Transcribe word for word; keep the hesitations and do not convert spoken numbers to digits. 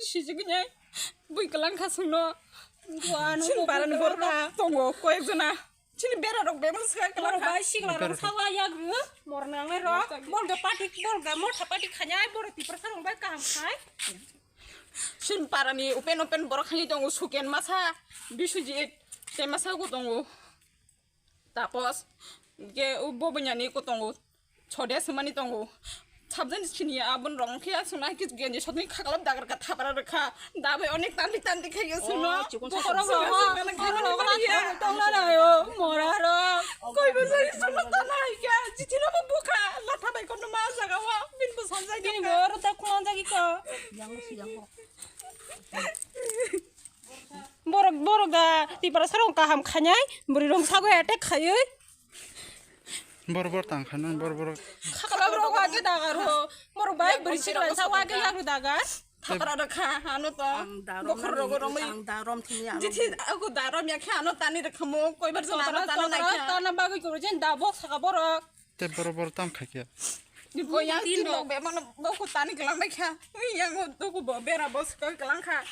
Sijigini bui kwlang kha sungno. Sini parani borok tongo koyek jona. Sini bera rok bebak swkang kwlang kha. Bai sikla rok sawa yagru. Mor nangnai rok. Bolga party, bolga motha party khanyai borok Tiprasa rok bai kaham khai. Sini parani open open borok khani tongo Suken masa, Biswajit, te masa ko tongo. Tapos, ke u bo bunyani ko tongo. Chode sumani tongo. Sabjani sini abon rong khe asung na kis genji sotni khakalap dagar ka thapara rwkha. Dabai onek tandi tandi khe yo suno. Chikon sa. Bokorok rok, bokorok rok tongna nayo, mora rok. Koi bo sari suno tana ya, jitino bo bukha, latha bai kono ma jaga wa, bin bo sanjai. Bini bo rota kuman jagi ko. Borok, borok da, Tiprasa rok kaham khanyai, bwrwi rok sago attack khayui. Bor bor tang kha nang, bor bor. Khakala rok wa ke dagar ho. Mor bai bwrwi sikla sa wa ke yagru dagar. Thapra rok kha, ano to. Ang darom bokhor rok romwi. Ang darom thini ano. Jithi aku darom ya kha, ano tani rok khamo, koi bar jona ano tani nai kha. Tana bagwi kuru jen da bok saka borok. Te bor bor tam kha kya. Ko yang tin lok be mano boku tani kelang bai kha. Yang ko doku bo bera bos ko kelang kha.